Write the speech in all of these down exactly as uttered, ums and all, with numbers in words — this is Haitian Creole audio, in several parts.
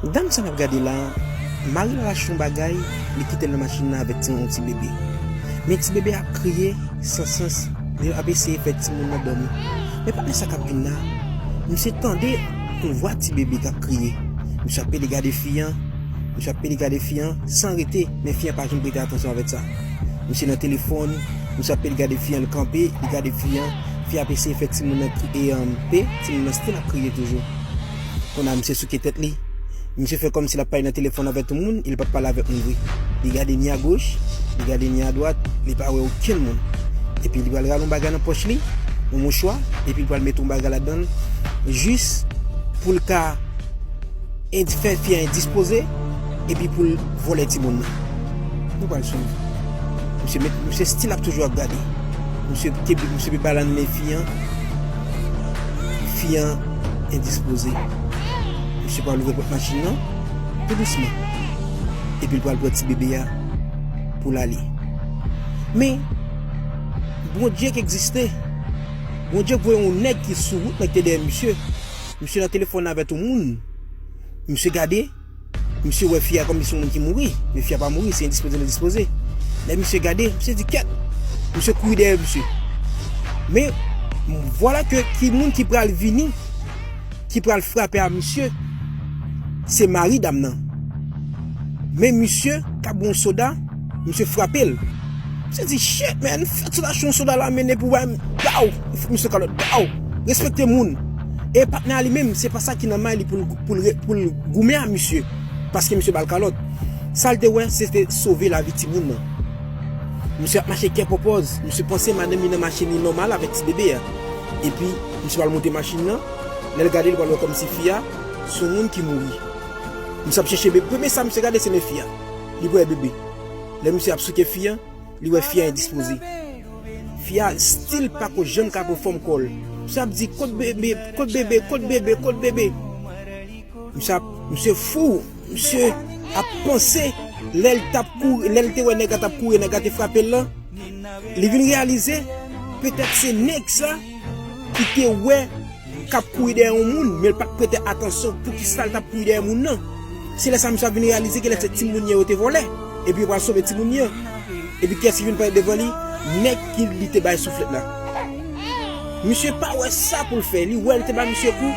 Dam sa n ap gade la, mari l al achte yon bagay, li kite l nan machin nan avèk ti, yon ti bebe. Men ti bebe a ap kriye san sans, li ap eseye fè timoun nan dòmi. Men pandan sa k ap vin la, misye tande yon vwa ti bebe k ap kriye. Misye ap pede gade fi an, misye ap pede gade fi an san rete, men fi an pa janm prete atansyon avèk sa. Misye nan telefòn, misye ap pede gade fi an, l kanpe, li gade fi an, fi an ap eseye fè timoun nan kri-, e, um, pe, timoun nan still ap kriye toujou. Kounye a misye souke tèt li, misye fè kòmsi l ap pale nan telefòn avèk yon moun, e li p ap pale avèk moun vre. Li gade ni agoch, li gade ni adwat, li pa wè okenn moun. Epi li pral rale yon bagay nan pòch li, yon mouchwa, epi li pral mete yon bagay ladan l, jis pou l ka indi-, fè fi a endispoze, epi pou l vòlè timoun nan. Nou pral swiv. Misye met, misye still ap toujou ap gade. Misye kenbe, misye pe bale nan men fi an. Fi an endispoze. Misye pral ouvri pòt machin nan, tou dousman. Epi l pral pran ti bebe a pou l ale. Men, Bondye k egziste. Bondye voye yon nèg ki sou wout nan ki te dèyè misye. Misye nan telefòn avèk yon moun. Misye gade, misye wè fi a kòmsi se yon moun ki mouri, men fi a pa mouri, se endispoze l endispoze. Lè misye gade, misye di, "Kèt!" Misye kouri dèyè misye. Men, vwala ke ki moun ki pral vini, ki pral frape a misye, se mari dam nan. Men misye k ap bwè yon soda, misye frape l. Misye di, "Shit, man, fè ti lache yon soda la, men epi w ba m, daw!" Li fout misye kalòt, daw! Respekte moun. E patnè a li menm, se pa sa ki nan may li pou l, pou l re-, pou l goumen a misye. Paske misye ba l kalòt. Sa l te wè, se te sove lavi timoun nan. Misye ap mache kè pòpòz. Misye panse madanm li nan machin li nòmal avèk ti bebe a. Epi, misye pral monte machin nan. Lè l gade, li pral wè kòmsi fi a se yon moun ki mouri. Misye ap chèche bebe. Premye sa misye gade, se men fi a. Li wè bebe. Lè misye ap souke fi a, li wè fi a endispoze. Fi a still pako janm ka pran fòm kò l. Misye ap di, "Kot bebe? Kot bebe? Kot bebe? Kot bebe?" Misye ap, misye fou. Misye ap panse, lè l t ap kouri, lè l te wè nèg la t ap kouri, nèg la te frape l lan, li vin reyalize, petèt se nèg sa ki te wè k ap kouri dèyè yon moun, men l pa t prete atansyon poukisa l t ap kouri dèyè moun nan. Se lè sa misye ap vin reyalize genlè se timoun li an yo te vòlè, epi yo pral sove timoun li an. Epi kiyès ki vin parèt devan li? Nèg ki li te bay souflèt la. Misye pa wè sa pou l fè, li wè l te ba misye kou.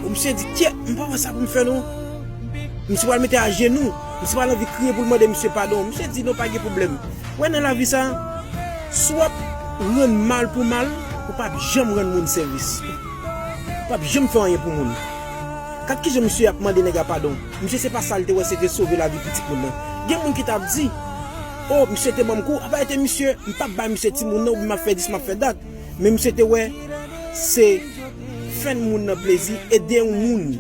Misye di, "Kyèt, m pa wè sa pou m fè non." Misye pral mete ajenou, misye pral anvi kriye pou l mande misye padon. Misye di, "Non, pa gen pwoblèm." Wè nan lavi sa, si w ap rann mal pou mal, ou p ap janm rann moun sèvis. Ou p ap janm fè anyen pou moun. Gad kijan misye ap mande nèg la padon. Misye se pa sa l te wè, se te sove lavi pitit moun nan. Gen moun ki t ap di, "O, misye te ban m kou, apa e te misye, m p ap bay misye timoun nan, oubyen m ap fè dis, m ap fè dat." Men misye te wè, se fè moun nan plezi, ede yon moun.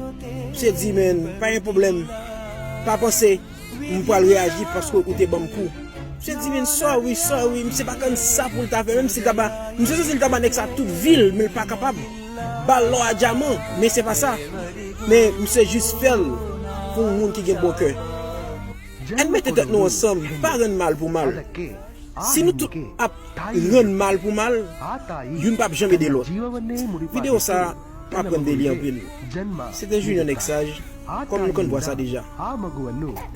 Misye di, "Men, pa gen pwoblèm. Pa panse m pral reyaji paske ou te ban m kou." Misye di, "Men, sorry, sorry." Misye pa konn sa pou l ta fè, menm si l ta ba, misye santi l ta ba nèg sa tout vi l, men l pa kapab. Ba l lò a dyaman, men se pa sa. Men misye jis fè l pou yon moun ki gen bon kè. Ann mete tèt nou ansanm, pa rann mal pou mal. Si nou tout ap rann mal pou mal, youn p ap janm ede lòt. Videyo sa a, m aprann de li anpil. Se te Junior Nèg Saj, kòm nou konn vwa sa deja.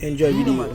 Enjoy videyo.